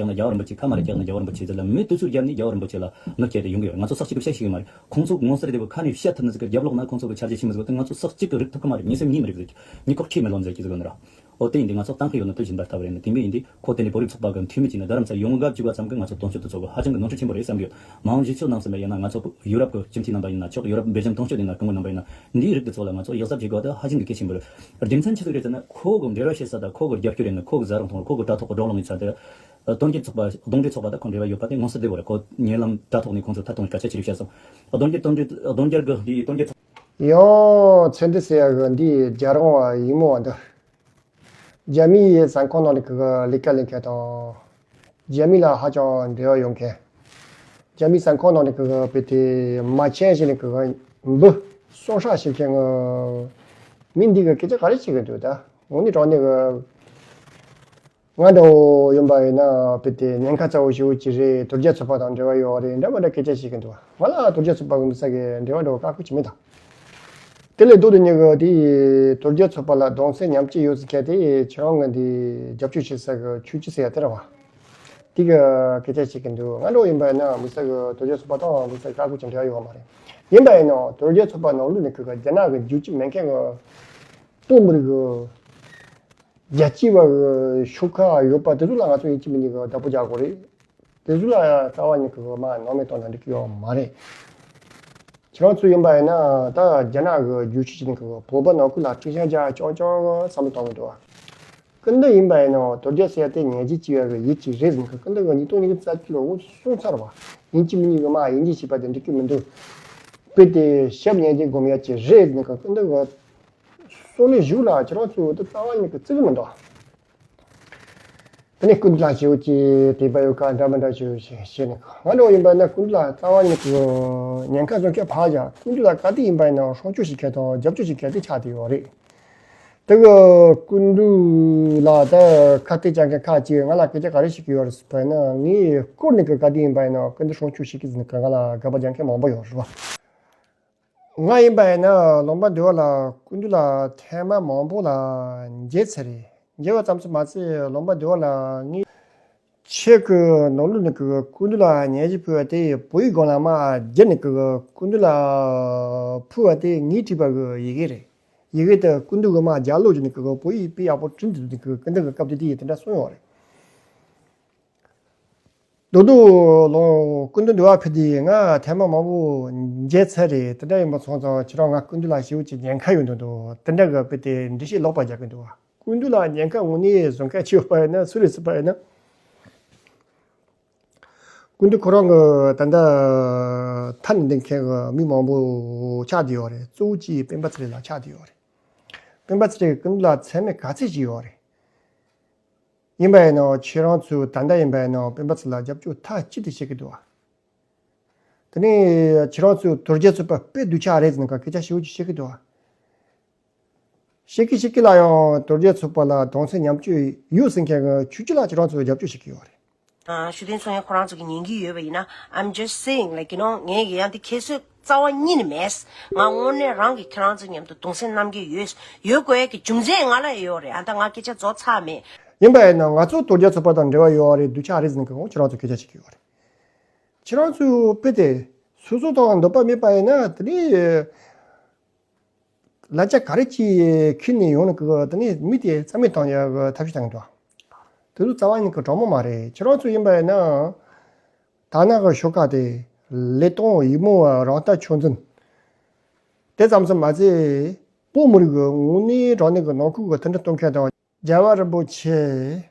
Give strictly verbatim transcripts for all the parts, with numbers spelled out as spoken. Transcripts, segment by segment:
ཡང་ན་རྒྱལ་བ་རིན་པོ་ཆེ་ཁ་མ་རེ་བཀྱག་ན་རྒྱལ་བ་རིན་པོ་ཆེ་ཟེར་ལ་མི་དུས་ཚོད་བརྒྱབ་ནས་རྒྱལ་བ་རིན་པོ་ཆེ་ལ་ངུ་སྐད་དེ་ཡོང་གི་ཡོད། ང་ཚོ་ས་གཅིག་གི་བཤད་ཤེས་གི་མ་རེད། ཁོང་ཚོ་ངོ་ཟེར་དེ་བོ་ཁ་ནས་བཤད་ཐུབ་ན་ཟིག་གི་རྒྱབ་ལོག་ན་ཁོང་ཚོ་གི་འཆར་གཞི་ཤེས་མི་ཟིག་དང་ང་ཚོ་ས་གཅིག་གི་རིག་ཐུབ་གི་མ་རེད། མྱི་སེམས་གཉིས་མི་རིག་ཟིག་མྱི་ཁོག་ཁྲིད་མི་ལོན་ཟེར་གྱི་ཟིག་གི་ནི་ར། ཨོ་དེ་ཡིན་དུས་ང་ཚོ་གཏན་འཁེལ་ཡོད་ན་དེ་བཞིན་པར་ལྟ་བ་རེད་ན། དེ་འདྲ་ཡིན་དུས་ཁོ་དེ་ནས་བོད་རིགས་ཚོགས་པ་གི་འཐུས་མི་གཅིག་ནས་རྡ་རམ་ས་ལ་ཡོང་འགབ་བཅུག་པ་ཙམ་གྱིས་ང་ཚོ་དོན་གཅོད་དུ་ཚོགས་གི་ཧ་ཅང་གི་ནོར་འཁྲུལ་ཆེན་པོ་རེད་བསམ་གི་ཡོད། མ་འོངས་གཞི་ཕྱོགས་ནང་ཟིན་པ་ཡིན་ན་ང་ཚོ་ཡུ་རོབ་ཀྱི་སྤྱི་འཐུས་རྣམ་པ་ཡིན་ན་ཆོག་ཡུ་རོབ་སྦེལ་ཇམ་དོན་གཅོད་ཡིན་ན་སྐུ་ངོ་རྣམ་པ་ཡིན་ན་འདིའི་རིགས་དེ་ཚོ་ལ་ང་ཚོ་ཡག་གཟབ་བྱེད་དགོས། ད་ཧ་ཅང་གི་གལ་ཆེན་པོ་རེད། རྒྱུ་མཚན་ཆི་ཟིག་རེད་ཟེར་ན་ཁོ་གི་འབྲེལ་བ་བྱེད་ས་དང་ཁོ་གི་རྒྱབ་སྐྱོར་ཡིན་ན་ཁོ་གི་ཟ་རོགས་མཐོང་རོགས་ཁོ་གི་དྲ་ཐོག་གི་བགྲོ་གླེང་ཡིན་ས་དེ་དོན་གཅོད་ཚོགས་པ་གདོན་འདྲེ་ཚོགས་པ་དང་ཁོ་འབྲེལ་བ་ཡོད་པ་དེ་མངོན་གསལ་དོད་པོ་རེད། ཁོ་ཉེ་ལམ་དྲ་ཐོག་ནས་ཁོང་ཚོ་ཐད་གཏོང་སྐད་ཆ་ཅི་རིགས་བཤད་སོང་། གདོན་འདྲེ་གདོན་འདྲེ་གདོན་རྒྱལ་གི་འདི་གདོན་རྒྱལ་ཚོགས། ཡང་ཚེ་འདི་ཟེར་ཡ་གི་འདི་རྒྱལ་རོང་བ་ཡིན་མོ་བ་འདི། རྒྱ་མིའི་ཟ་ཁང་ནང་ནས་གི་ལས་ཀ་ལས་མཁན་དང་། རྒྱ་མི་ལ་ཧ་ཅང་འབྲེལ་བ་ཡོད་མཁན། རྒྱ་མིའི་ཟ་ཁང་ནང་ནས་གི་བོད་དེ་མ་ཆེན་ཞིག་ནས་གི་འབུ་སོང་ཧྲ་ཞིག་མཁན་གི་མི་འདི་གི་སྐད་ཆ་ག་རེ་བྱེད་གི་འདུག་ད་དངོས་གནས་དྲང་གནས་གི་ང་འདྲ་བོ་ཡིན་པ་ཡིན་ན་བོད་དེ་ཉེན་ཁ་ཚ་བོ་ཞེ་པོ་ཅིག་རེད། དོལ་རྒྱལ་ཚོགས་པ་དང་འབྲེལ་བ་ཡོད་རེད། འདྲ་མི་འདྲ་སྐད་ཆ་བཤད་གི་འདུག་ང་ལ་དོལ་རྒྱལ་ཚོགས་པ་གི་མི་ས་གི་འབྲེལ་བ་འདྲ་བོ་དཀར་པོ་ཅིག་མེད་ད། དེ་ལས་ལྡོག་ཏུ་ཉེ་གི་དེ་དོལ་རྒྱལ་ཚོགས་པ་ལ་གདུང་སེམས་མཉམ་སྐྱེད་ཡོད་ཟེར་མཁན་དེ་ཁྱེད་རང་གི་འདི་རྒྱབ་སྐྱོར་བྱེད་ས་གི་ཆོས་སྤྱི་ཟེར་ཡ་དེ་རེད་བ། དེ་གི་སྐད་ཆ་བཤད་གི་འདུག་ང་འདྲ་བོ་ཡིན་པ་ཡིན་ན་མི་ས་གི་དོལ་རྒྱལ་ཚོགས་པ་དང་མི་ས་གི་དཀར་པོ་ཅིག་འབྲེལ་བ་ཡོད་མ་རེད། ཡིན་པ་ཡིན་ན་དོལ་རྒྱལ་ཚོགས་པ་ནང་ལོགས་ནས་གི་རྒྱ་ནག་གི་རྒྱུད་ཀྱི་མེད་མཁན་གི་བོད་མི་རིགས་གི་རྒྱལ་གཅེས་པ་གི་ཤོག་ཁག་ཡོད་པ་དེ་ཚོ་ལ་ང་ཚོ་ཡིན་གཅིག་མིན་གཅིག་གི་བདག་པོ་རྒྱག་དགོས་རེད། དེ་ཚོ་ལ་རྩ་བ་ཉིད་ཀྱི་མ་ནང་མེད་གཏོང་ན་འགྲིག་གི་ཡོད་མ་རེད། ཁྱེད་རང་ཚོ་ཡིན་པ་ཡིན་ན་ད་རྒྱ་ནག་གི་རྒྱུད་ཤུལ་ཅིག་ནས་གི་བོད་པ་ནང་ཁུལ་ལ་དཀྲུག་ཤིང་རྒྱག་ཅོང་ཅོང་བསམ་བློ་གཏོང་གི་འདུག་བ། སྐུ་མདུན་ཡིན་པ་ཡིན་ན་དོལ་རྒྱལ་ཟེར་ཡ་དེ་ཉེས་ཅན་གཅིག་ཡོད་གི་ཡིད་ཀྱི་རེད་ཟེར་ནས་གི་སྐུ་མདུན་གི་ཉིས་སྟོང་ཉི་ཤུ་རྩ་གཅིག་ལོ་འུ་གསུངས་ཚར་བ། ཡིན་གཅིག་མིན་གཉིས་གི་མ་ཡིན་གཅིག་བྱས་པ་དེ་འགྲིག་གི་མི་འདུག་དཔེ་དེ་ཞབས་ཉེས་ཅན་སྒོམ་ཡ་ཅིག་རེད་ཟེར་ནས་གི་སྐུ་མདུན་གི་གསུང་ནས་བཞུགས་ལ་ཁྱེད་རང་ཚོ་དེ་རྩ་བ་ཉིད་ཀྱི་བརྩི་གི་མི་འདུག་དེ་ནས་སྐུ་མདུན་ལ་ཞེ་པོ་ཅིག་དད་པ་ཡོད་ཀ་འདྲ་མི་འདྲ་ཞེ་པོ་ཞིག་བཤད་ནས་ང་འདྲ་བོ་ཡིན་པ་ན་སྐུ་མདུན་ལ་རྩ་བ་ཉིད་ཀྱི་ཉེན་ཁ་བཟོ་མཁན་ཕར་བཞག་སྐུ་མདུན་ལ་ག་དུས་ཡིན་པ་ཡིན་ན་སྲུང་སྐྱོབ་བྱེད་མཁན་དང་རྒྱབ་སྐྱོར་བྱེད་མཁན་དེ་ཆགས་བསྡད་ཡོད་རེད། དེ་གི་སྐུ་མདུན་ལ་ད་ཁ་གཏད་བཅག་མཁན་ཁག་ཅིག་ང་ལ་སྐད་ཆ་ག་རེ་བཤད་ཀྱི་ཡོད་རེད་ཟེར་བ་ཡིན་ན་ངས་སྐོར་ནས་གི་ག་དུས་ཡིན་པ་ཡིན་ན་སྐུ་མདུན་སྲུང་སྐྱོབ་བྱེད་ཀྱི་ཟེར་ནས་གི་ང་ལ་དགག་པ་རྒྱག་མཁན་མང་པོ་ཡོད་རེད་བ། ང་ཡིན་པ་ཡིན་ན་ལུང་པ་འདི་བ་ལ་སྐུ་མདུན་ལ་ཐེངས་མ་མང་པོ་ལ་མཇལ་ཚར་རེད། མཇལ་བ་ཙམ་དུ་མ་ཟད་ལུང་པ་འདི་བ་ལ་ངས་ཆེད་ཀྱི་ནང་ལུགས་ནས་ཀྱི་སྐུ་མདུན་ལ་སྙན་ཞུ་ཕུལ་བ་དེ་བོད་ཡིག་སྒང་ལ་མ་བསྒྱུར་ནས་ཀྱི་སྐུ་མདུན་ལ་ཕུལ་བ་དེ་ངས་བྲིས་པ་གི་ཡི་གེ་རེད། ཡི་གེ་དེ་སྐུ་མདུན་གི་མ་རྒྱབ་ལོགས་བྱས་ནས་ཀྱི་བོད་ཡིག་དཔེ་ཡག་པོ་བྲིས་འདུག་ནས་ཀྱི་སྐུ་མདུན་གི་སྐབས་དེ་དེ་ཡི་དེ་འདྲ་གསུངས་ཡོད་རེད། རྡོག་རྡོག་ལོ་སྐུ་མདུན་འདི་བ་ཕེབས་དུས་ང་ཐེངས་མ་མང་པོ་མཇལ་ཚར་རེད། དེ་འདྲ་ཡིན་པ་སོང་ཙང་ཁྱེད་རང་ང་སྐུ་མདུན་ལ་ཞེ་པོ་ཅིག་ཉེན་ཁ་ཡོད་འདུག་འདུག་དེ་འདྲ་གི་དཔེ་དེ་འགྲེལ་བཤད་ལོག་པ་རྒྱག་གི་འདུག་སྐུ་མདུན་ལ་ཉེན་ཁ་དངོས་གནས་བཟོ་མཁན་ཅིག་ཡོད་པ་ཡིན་ན་སུ་རེད་ཟེར་བ་ཡིན་ན། སྐུ་མདུན་ཁོ་རང་གི་ད་ལྟ་མཐའ་ནས་འདེད་མཁན་གི་མི་མང་པོ་ཆགས་བསྡད་ཡོད་རེད། གཙོ་བོ་གཅིག་སྤེན་པ་ཚེ་རིང་ལགས་ཆགས་བསྡད་ཡོད་རེད། སྤེན་པ་ཚེ་རིང་གི་སྐུ་མདུན་ལ་མཚན་སྨད་ག་ཚད་ཅིག་ཡོད་རེད། ཡིན་པ་ཡིན་ནའང་ཁྱེད་རང་ཚོས་ད་ལྟ་ཡིན་པ་ཡིན་ནའང་སྤེན་པ་ཚེ་ལ་རྒྱབ་སྐྱོར་མཐའ་གཅིག་ཏུ་བྱེད་ཀྱི་འདུག་བ། དེ་ནས་ཁྱེད་རང་ཚོས་དོལ་རྒྱལ་ཚོགས་པ་དཔེ་སྡུག་ཅག་རེད་ཟེར་ནས་སྐད་ཆ་ཞེ་པོ་ཅིག་བཤད་ཀྱི་འདུག་བ། བཤད་ཀྱི་བཤད་ཀྱི་ལ་ཡང་དོལ་རྒྱལ་ཚོགས་པ་ལ་གདུང་སེམས་མཉམ་སྐྱེད་ཡོད་ཟེར་མཁན་གྱི་ཆོས་སྤྱི་ལ་ཁྱེད་རང་ཚོས་རྒྱབ་སྐྱོར་བྱེད་ཀྱི་ཡོད་རེད། ཨ། ཞུ་དོན་ཚོ་ཡང་ཁོ་རང་ཚོ་གི་ཉན་གྱི་ཡོད་པ་ཡིན་ན། I'm just saying, like, you know, ངས་ཀྱི་ཡང་དེ་ཁྱད་གསོད་རྩ་བ་ཉིད་ནས་མེད། ང་དངོས་གནས་རང་གི་ཁྱེད་རང་ཚོ་མཉམ་དུ་གདུང་སེམས་རྣམ་དགེ་ཡོད། ཡོད་དགོས་ཡ་གི་རྒྱུ་མཚན་ང་ལ་ཡོད་རེད། ཨ། ད་ང་སྐད་ཆ་རྫོགས་ཚར་མེད། ཡིན་པ་ཡིན་ན་ང་ཚོ་དོལ་རྒྱལ་ཚོགས་པ་དང་འབྲེལ་བ་ཡོད་རེད། སྡུག་ཅག་རེད་ཟེར་ནས་ཁོང་ཁྱེད་རང་ཚོ་སྐད་ཆ་བཤད་ཀྱི་ཡོད་རེད། ཁྱེད་རང་ཚོའི་དཔེ་དེ་སོ་སོ་དང་འདོད་པ་མེད་པ་ཡིན་ན་དེ་ནས། ལན་ཆ་ག་རེ་ཅིག་ཁྱེར་ནས་ཡོང་ནས་ཀྱི་དེ་ནས་མི་དེ་རྩ་མེད་གཏོང་ཡག་གི་ཐབས་ཤེས་བཏང་གི་འདུག་དེ་ཚོ་རྩ་བ་ཉིད་ཀྱི་དྲང་མོ་མ་རེད། ཁྱེད་རང་ཚོ་ཡིན་པ་ཡིན་ན། ད་ནང་གི་ཤོག་ཁག་དེ་ལས་དོན་ཡིན་མོ་བ་རང་ལྟ་ཆོས་འཛིན། དེ་ཙམ་ཙམ་མ་ཟད། བོད་མི་རིགས་ཀྱི་དངོས་གནས་དྲང་གནས་ཀྱི་ནང་ཁུལ་གྱི་མཐུན་སྒྲིལ་གཏོང་མཁན་དང་། རྒྱལ་བ་རིན་པོ་ཆེ་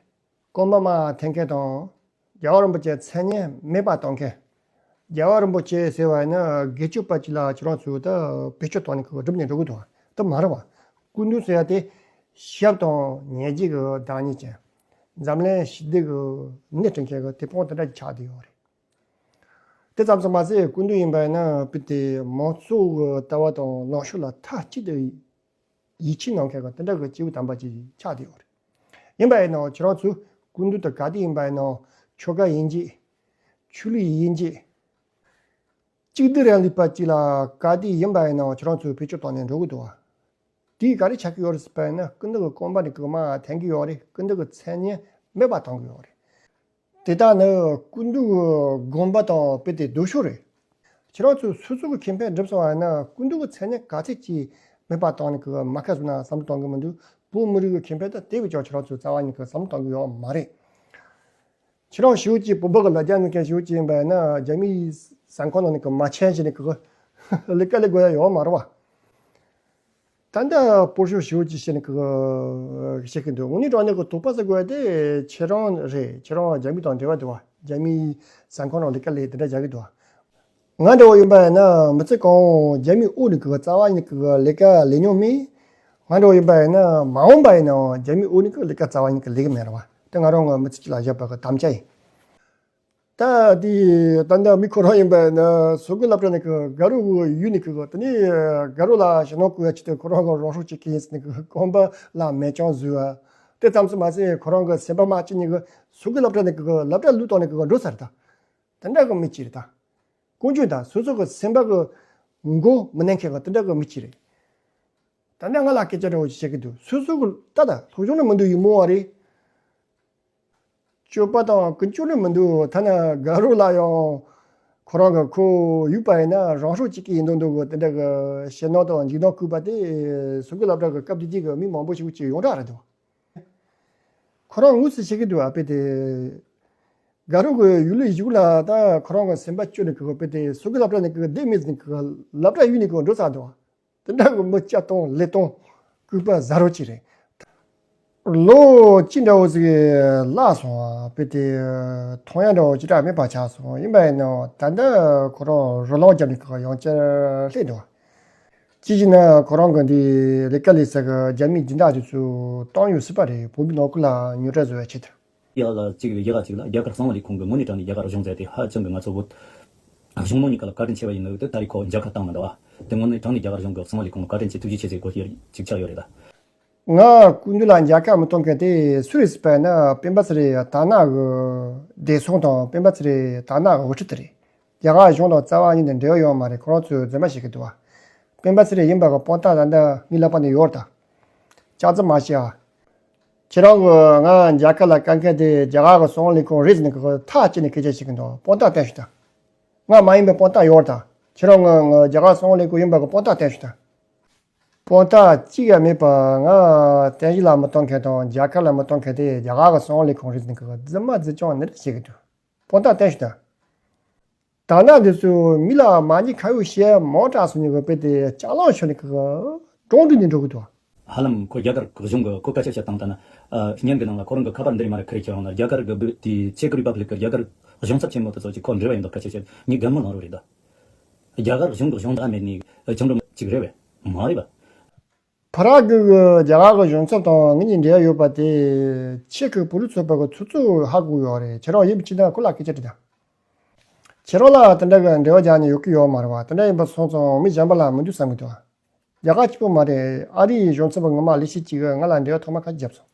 སྐུ་འབུམ་མ་འཐེན་མཁན་དང་། རྒྱལ་བ་རིན་པོ་ཆེའི་མཚན་སྙན་མེད་པ་གཏོང་མཁན། རྒྱལ་བ་རིན་པོ་ཆེ་ཟེར་བ་ཡིན་ན་སྒེར་གཅོད་པ་ཅིག་ལ་ཁྱེད་རང་ཚོས་ད་བེད་སྤྱོད་བཏང་ནས་ཁོ་སྒྲུབ་ནས་འགྲོ་གི་འདུག་དེ་མ་རེད་བ། སྐུ་མདུན་ཟེར་ཡ་དེ་ཞབས་དང་ཉེས་ཅན་གྱི་བདག་ཉིད་ཅན། འཛམ་གླིང་ཞི་བདེ་གི་སྣེ་ཁྲིད་མཁན་གྱི་དེད་དཔོན་དེ་འདྲ་ཅིག་ཆགས་བསྡད་ཡོད་རེད། དེ་ཙམ་ཙམ་མ་ཟད་སྐུ་མདུན་ཡིན་པ་ཡིན་ན་བོད་དེ་མང་གཙོ་གི་ལྟ་བ་དང་ལངས་ཕྱོགས་ལ་མཐའ་གཅིག་ཏུ་ཡིད་ཆེས་གནང་མཁན་གྱི་དེ་འདྲ་གི་སྐྱེས་བུ་དམ་པ་ཅིག་ཆགས་བསྡད་ཡོད་རེད། ཡིན་པ་ཡིན་ནའང་ཁྱེད་རང་ཚོས་སྐུ་མདུན་དང་ག་དུས་ཡིན་པ་ཡིན་ནའང་ཆོལ་ཁ་དབྱེ་འབྱེད། ཆོས་ལུགས་དབྱེ་འབྱེད། གཅིག་སྡུད་རིང་ལུགས་པ་གཅིག་ལ་ག་དུས་ཡིན་པ་ཡིན་ནའང་ཁྱེད་རང་ཚོས་བེད་སྤྱོད་བཏང་ནས་འགྲོ་གི་འདུག་བ། དེས་ག་རེ་ཆགས་ཀྱི་ཡོད་རེད་ཟེར་བ་ཡིན་ན་སྐུ་མདུན་གྱི་དགོངས་པ་ནས་གོང་མ་འཐེན་གྱི་ཡོད་རེད། སྐུ་མདུན་གྱི་མཚན་སྙན་མེད་པ་གཏོང་གི་ཡོད་རེད། དེ་དག་ནི་སྐུ་མདུན་གྱི་དགོངས་པ་དང་དཔེ་དེ་ཟློས་ཕྱོགས་རེད། ཁྱེད་རང་ཚོས་སོ་སོ་གི་ཁེ་ཕན་སྒྲུབ་སོང་བ་ཡིན་ན་སྐུ་མདུན་གྱི་མཚན་སྙན་ག་ཚད་ཅིག་མེད་པ་བཏང་ནས་གི་མ་ཁ་བཟོ་ན་བསམ་བློ་གཏོང་གི་མི་འདུག་བོད་མི་རིགས་ཀྱི་ཁེ་ཕན་ད་དེ་བས་ཀྱང་ཁྱེད་རང་ཚོས་རྩ་བ་ཉིད་ཀྱི་བསམ་བློ་གཏོང་གི་ཡོད་མ་རེད། ཁྱེད་རང་ཞེ་པོ་ཅིག་བོད་པ་གི་ལ་རྒྱ་ངན་མཁན་ཞེ་པོ་ཅིག་ཡིན་པ་ཡིན་ན་རྒྱ་མིའི་ཟ་ཁང་ནང་ནས་གི་མ་ཆེན་ཞིག་ནས་གི་ལས་ཀ་ལས་དགོས་ཡ་ཡོད་མ་རེད་བ། ད་ལྟ་སྤོར་ཤོག་ཞེ་པོ་ཅིག་བཤད་ནས་གི་བཤད་གི་འདུག་དངོས་གནས་དྲང་གནས་གི་དོགས་པ་ཟ་དགོས་ཡ་དེ་ཁྱེད་རང་རེད། ཁྱེད་རང་རྒྱ་མི་དང་འབྲེལ་བ་འདུག་བ། རྒྱ་མིའི་ཟ་ཁང་ནང་ལས་ཀ་ལས་དེ་འདྲ་བྱ་གི་འདུག་བ། ང་འདྲ་བོ་ཡིན་པ་ཡིན་ན་མི་ཚེ་གང་བོ་རྒྱ་མིའི་འོག་ནས་གི་རྩ་བ་ཉིད་གི་ལས་ཀ་ལས་མྱོང་མེད། ང་འདྲ་བོ་ཡིན་པ་ཡིན་ན་མ་འོངས་པ་ཡིན་ནའང་རྒྱ་མིའི་འོག་ནས་གི་ལས་ཀ་རྩ་བ་ཉིད་གི་ལས་གི་མེད་རེད་བ། དེ་ང་རང་གི་མི་ཚེ་གཅིག་ལ་བཞག་པ་གི་དམ་བཅའ་ཡིན། ད་དེ་ད་ལྟ་མི་ཁོ་རང་ཡིན་པ་ཡིན་ན་སོ་གི་སློབ་གྲྭ་ནས་གི་དགའ་རོགས་གི་ཡུལ་ནས་གི་དེ་ནས་དགའ་རོགས་ལ་ཞེད་སྣང་སྐུལ་བ་ཆེད་དུ་ཁོ་རང་གི་རང་སྲོག་གཅོད་ཀྱི་ཡིན་ཟེར་ནས་གི་རྐང་པ་ལ་མེ་ལྕེ་བཟོས་བ། དེ་ཙམ་ཙམ་མ་ཟད་ཁོ་རང་གི་སེམས་པ་མ་སྐྱིད་ནས་གི་སོ་གི་སློབ་གྲྭ་ནས་གི་སློབ་གྲྭ་ལུས་བཏང་ནས་གི་འགྲོ་ས་རེད་ད། དེ་འདྲ་གི་མི་གཅིག་རེད་ད། ཀུན་སྤྱོད་དང་སོ་སོ་གི་སེམས་པ་གི་མགོ་མི་གནོན་མཁན་གི་དེ་འདྲ་གི་མི་གཅིག་རེད། ད་ནི་ང་ལ་སྐད་ཆ་འདྲ་བོ་ཞིག་བཤད་གི་འདུག་སོ་སོ་གི་ལྟ་ད་སློབ་སྦྱོང་ནི་མི་འདུག་ཡིན་མོ་བ་རེད། སྤྱོད་པ་དང་ཀུན་སྤྱོད་ནི་མི་འདུག་ཐ་ན་དགའ་རོགས་ལ་ཡང་ཁོ་རང་གི་ཁོ་ཡུག་པ་ཡིན་ན་རང་སྲོག་གཅོད་ཀྱི་ཡིན་མདོག་མདོག་གི་དེ་འདྲ་གི་ཞེད་སྣང་དང་འཇིགས་སྣང་སྐུལ་པ་དེ་སོ་གི་སློབ་གྲྭ་གི་སྐབས་དེ་དུས་གི་མི་མང་པོ་ཞིག་གིས་ཡོངས་གྲགས་རེད་འདུག་ཁོ་རང་དངོས་སུ་བཤད་གི་འདུག་ཨ་དཔེ་དེ། དགའ་རོགས་ཀྱི་ཡུལ་ལུས་གཞུག་ལ་ད་ཁོ་རང་གི་སེམས་པ་སྐྱོ་ནས་གི་དཔེ་དེ་སོ་གི་སློབ་གྲྭ་ནས་གི་བསྡད་མེད་ཟིན་གི་སློབ་གྲྭ་གཡུག་ནས་གི་འགྲོ་ཚར་འདུག་དེ་འདྲ་གི་མི་སྐྱ་སྟོང་ལེ་སྟོང་སྐུད་པ་ཟ་རོ་ཅིག་རེད། ལོ་གཅིག་འདྲ་བོ་ཟིག་བརླག་སོང་བ་དཔེ་དེ། མཐོང་ཡ་འདྲ་བོ་ཅི་དྲག་མེད་པ་ཆགས་སོང་ཡིན་པ་ཡིན་ནའང་ད་ལྟ་ཁོ་རང་རོ་ལངས་བརྒྱབ་ནས་གི་ཡང་བསྐྱར་སླེབས་འདུག་ཅི་ཞིག་ན་ཁོ་རང་གི་འདི་ལས་ཀ་ལས་ས་གི་རྒྱ་མིའི་སྦྱིན་བདག་དེ་ཚོ་བཏང་ཡོད་སྲིད་པ་རེད། བོད་མི་ནང་ཁུལ་ལ་ཉོ་སྒྲ་བཟོ་བའི་ཆེད་དུ། ཡ་ལ་གཅིག་ཡ་ག་གཅིག་ལ་རྒྱ་གར་གསང་བ་ལས་ཁུངས་ཀྱི་དངོས་གནས་དྲང་གནས་རྒྱ་གར་གཞུང་མཛད་དེ་ཧ་ཅང་གི་ང་ཚོ་བོད་གཞུང་མང་གཉིས་ཀ་ལ་བཀའ་དྲིན་ཆེ་བ་ཡིན་ནོ་དེ་ད་རེས་ཁོ་མཇལ་ཁ་བཏང་མི་འདུག་བ། དེ་དངོས་གནས་དྲང་གནས་རྒྱ་གར་གཞུང་གི་གསང་བ་ལས་ཁུངས་ལ་བཀའ་དྲིན་ཆེ་ཐུགས་རྗེ་ཆེ་ཟེར་དགོས་ཡ་གཅིག་ཆགས་ཡོད་རེད་ད། ང་སྐུ་མདུན་ལ་མཇལ་ཁ་མི་གཏོང་མཁན་དེ་སུ་རེད་ཟེར་བ་ཡིན་ན་སྤེན་པ་ཚེ་རིང་དར་ནག་གི་བདེ་སྲུང་དང་སྤེན་པ་ཚེ་རིང་དར་ནག་གི་དབུ་ཁྲིད་དེ་རེད། རྒྱ་གར་གཞུང་དང་རྩ་བ་ཉིད་ནས་འབྲེལ་བ་ཡོད་མ་རེད། ཁོ་རང་ཚོས་རྫུན་མ་བཤད་ཀྱི་འདུག་བ། སྤེན་པ་ཚེ་རིང་ཡིན་པ་གི་དཔང་རྟགས་ད་ལྟ་ངའི་ལག་པ་ནས་ཡོད་རེད་ད། ཅག་ཙམ་མ་བཤད་ཨ། ཁྱེད་རང་གི་ང་མཇལ་ཁ་ལ་བཀའ་མཁན་དེ་རྒྱ་གར་གི་གསང་བ་ལས་ཁུངས་རེད་ཟེར་ནས་གི་ཐག་བཅད་ནས་སྐད་ཆ་བཤད་ཀྱི་འདུག་དཔང་རྟགས་བསྟན་ཤོག་ད། ང་མ་ཡིན་པའི་དཔང་རྟགས་ཡོད་རེད་ད། ཁྱེད་རང་ང་ང་རྒྱ་གར་གསང་བ་ལས་ཁུངས་ཡིན་པ་གི་དཔང་རྟགས་བསྟན་ཤོག་ད། དཔང་རྟགས་གཅིག་ཡང་མེད་པ་ང་བསྟན་བཞེས་ལ་མི་གཏོང་མཁན་དང་མཇལ་ཁ་ལ་མི་གཏོང་མཁན་དེ་རྒྱ་གར་གི་གསང་བ་ལས་ཁུངས་རེད་ཟེར་ནས་གི་རྫུན་མ་རྫུན་རྐྱང་འདི་འདྲ་བཤད་ཀྱི་འདུག་དཔང་རྟགས་བསྟན་ཤོག་ད། དར་ནག་འདི་ཚོས་མི་ལ་མ་ཉེས་ཁ་གཡོག་བྱས་མང་དྲགས་སོང་ནས་གི་དཔེ་དེ་ལྕགས་ལམ་ཤོར་ནས་གི་གྲོང་འདི་ནས་འགྲོ་གི་འདུག་ཧ་ལམ་ཁོ་རྒྱ་གར་གཞུང་གི་ཁོ་སྐད་ཆ་བཤད་སྟངས་ལྟར་ན། ཨ། བརྙན་གི་ནང་ལ་ཁོ་རང་གི་ཁ་པར་འདི་རེད་མ་རེད་ཁ་རེད་ཁྱེད་རང་ལ་རྒྱ་གར་གི་བུ་དེ་ཆེ་ཀི་རི་པབ་ལིག་གི་རྒྱ་གར་གཞུང་ཚབ་ཆེན་མོ་དེ་ཚོ་ཅིག་ཁོ་འབྲེལ་བ་ཡིན་མདོག་སྐད་ཆ་བཤད་ངས་རྒན་མོ་ལང་རོ་རེད་ད། རྒྱ་གར་གཞུང་གི་གཞུང་ད་མེད་ནི་ཅང་རུ་ཅིག་རེད་བས་མ་རེད་པ། ཕ་ར་གི་རྒྱ་གར་གི་གཞུང་ཚབ་དང་ངེད་གཉིས་འབྲེལ་བ་ཡོད་པ་དེ་ཆེ་ཀི་བོད་རིགས་ཚོགས་པ་གི་ཚོགས་གཙོས་ཧ་གོ་ཡོད་རེད། ཁྱེད་རང་ཡིན་པ་ཅི་ན་ཁོ་ལ་སྐད་ཆ་དྲིས་དང་། ཁྱེད་རང་ལ་དེ་འདྲ་གི་འབྲེལ་བ་རྒྱག་ནས་ཡོད་ཀི་ཡོད་མ་རེད་བ། དེ་འདྲ་ཡིན་པ་སོང་ཙང་མི་གཞན་པ་ལ་མི་འདུག་བསམ་གི་འདུག་རྒྱ་གར་གཅིག་པོ་མ་རེད། ཨ་རིའི་གཞུང་ཚབ་པ་ངོ་མ་ལས་བྱེད་ཅིག་གིས་ང་ལ་འབྲེལ་བ་ཐོག་མ་ཁ་ཤས་བརྒྱབ་སོང་